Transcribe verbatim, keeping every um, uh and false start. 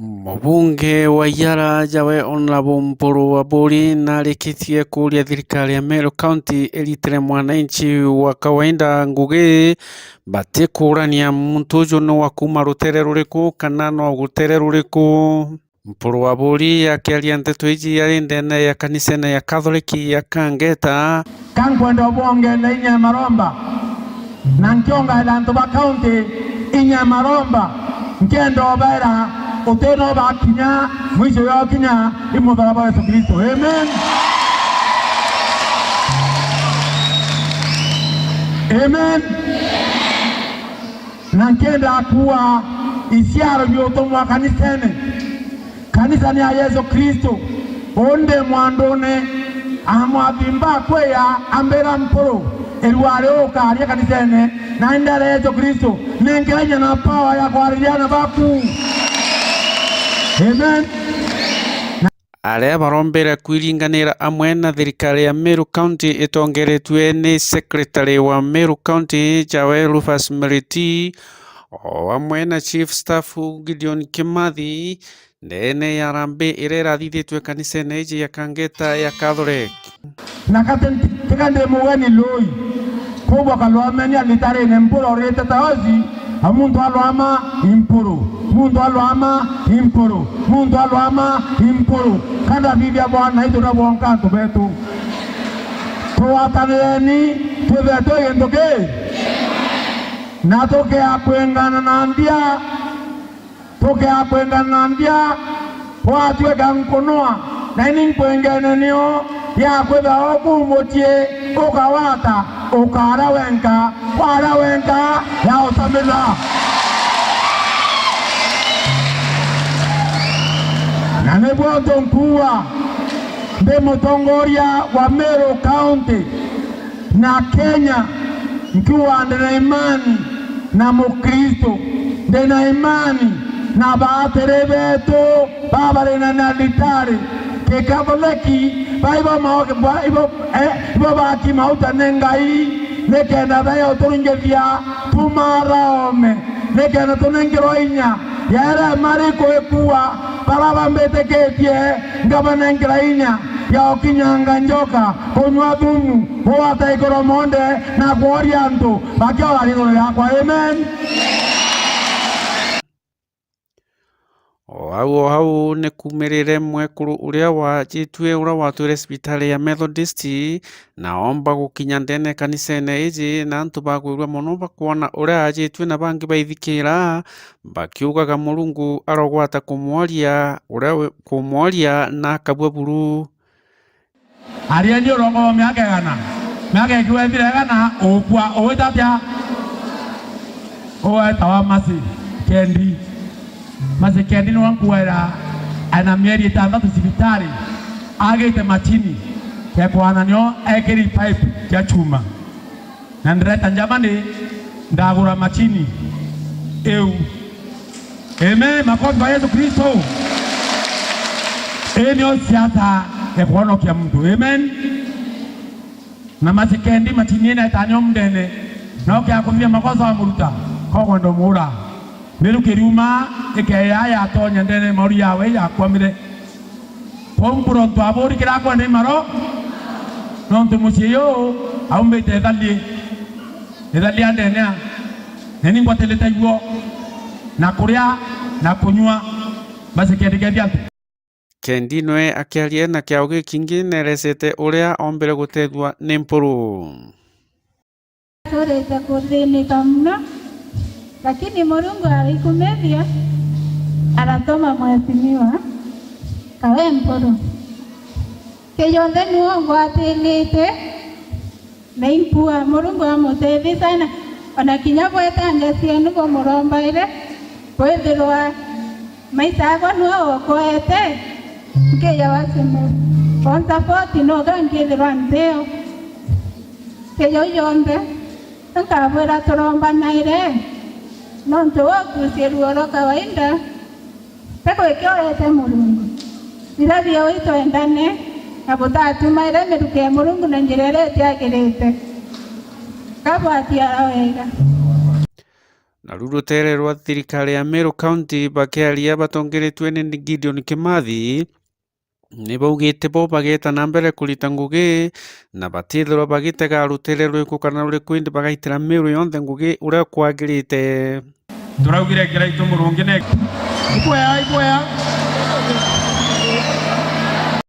Mubunge wa Iyara Jawe Honourable Mpuru Aburi narikitie kuuria thirikari ya Meru County iritire mwananchi wa kawaida ngugi, batikurania muntu uju ni wa kuuma rutere ruriku kana no gutere ruriku. Mpuru Aburi akiaria nteto iji ari ndene ya kanisene ya Katholiki ya Kangeta. Ka nkwenda ubongeera inya ya maromba, na nkiongaira antu ba kaunti inya ya maromba, nkenda ubeera, uti no bakinya, mwisho yo kinya i mutharaba wa Yesu Kristo. Amen. Amen. Na nkenda kuua iciaro biutumwa kanisene. Kanisa ni ya Yesu Kristo. Uu ndi mwandune, amwathi mbakwiya, ambira Mpuru, irua riu ukaria kanisene, na ndere ya Yesu Kristo, nenkera inya na power ya kwariria ana baku. Amen. Aria barombere kwiringanira amwe na thirikari ya Meru County itongeretue ni Secretary wa Meru County, Jawe Rufus Meriti, o amwe na Chief Staff Gideon Kimathi, ndene ya harambee iria irathithitue kanisene iji ya Kangeta ya Catholic. Na kati tiga ndi mugeni lui, kwou bakalwamenia litarine Mpuru urite taosi, a muntu alwama i Mpuru, muntu alwama i Mpuru, muntu alwama i Mpuru. Ka ndathithia bwana itu na bwonka antu betu. Tugwatanireni, twithire twi gintu ki? Na tukea kwingana na ndia, tukea kwingana na ndia, gwatuika nkunwa, na ini nkwingene nio ya kwithira oku mucii ukawata, ukara wenka, wara wenka ya utamitha. Na nibwo ntu nkuuga, ndi mutongoria wa Meru County na Kenya, nkiuga ndi na imani na Mukristo, ndi na imani na baatiri betu baba bari na ndagitari Kikatholeki, baibo maoke bwa-, ibo, eh, ibo baki mauta ni Ngai, nikenda beyo turingithia tumarome, nikenda tunengerwa inya ya iria mari kwikua, bara bambitikitie, ngabanengera inya ya ukinyanga njoka, kunywa thumu, kugwata igoro monde, na kworia antu bakioga ritho riakwa. Amen. O au o au ni kuumirire mwekuru uria wajitue, uria watwire cibitari ya Methodist, na oomba gukinya ndene kanisene iji, na antu bagwirua mono bakwona uria ajitue na bangi baithikira, bakiugaga Murungu arogwata kumworia, uria we-, kumworia na akabua buru. Arieni urongo bwa miaka igana. Miaka ikiwa ithira igana, ukua, ugwita atia? Ugwetawa Mercy Kendi. Mercy Kendi niwe nkugaira, aina mieri itantatu cibitari, agite machini ya kwana nio ekiri pipe ya chuma. Na ndireta njama ni ndagura machini iu. Amen. Makofi kwa Yesu Kristo. Ii nio siasa ya kuhonokia muntu. Amen. Na Mercy Kendi machini ina itanio mundene. Na ukia kuthithia makosa wa muruta, kokwenda umuura. Miru kiriuma, ikeya yatonya ndene mauri yawe yakwamire. Kwou Mpuru untu aburi kira akwenda imaro, nontu mucii yu aumbite ithalie, ithalia ndene a, na ni ngwatilite iguo, na kuria, na kunyua, basi kendikeethia antu. Kendi nwe akiaria na kiao gikingi neresete uria ombire gutethua ni Mpuru. Aturite kuthinika mono, lakini Murungu arikumithia, aratuma mheshimiwa Kawe Mpuru. Kionthe niwe ungwatirite, na impua Murungu amutethie sana, ona kinya bwetanja cienu bumurombaire, kwithirwa maisha yakwa niwe ukoete, nkiyawa simu, unsapoti noga nkithirwa ntio. Kiyo yonthe, nkabwira turombanaire, nontu wokucia ruo rwa kawaida, ti gwikiorete Murungu. Irathie ui twendane, na butatumaire miruki ya Murungu na njira iria itiagirite. Kabwatiara wega. Naru ruteere rwa thirikari ya Meru County bakiaria batongeretue ni Gideon Kimathi, ni baugite bo bageeta na mbere kurita ngugi na batithirwa bagitega ruteere ruriku kana ruriku, indi bagaitira Meru yonthe ngugi uria kwagirite. Turaugire kiraitu murungi ni ikwea, ikwea.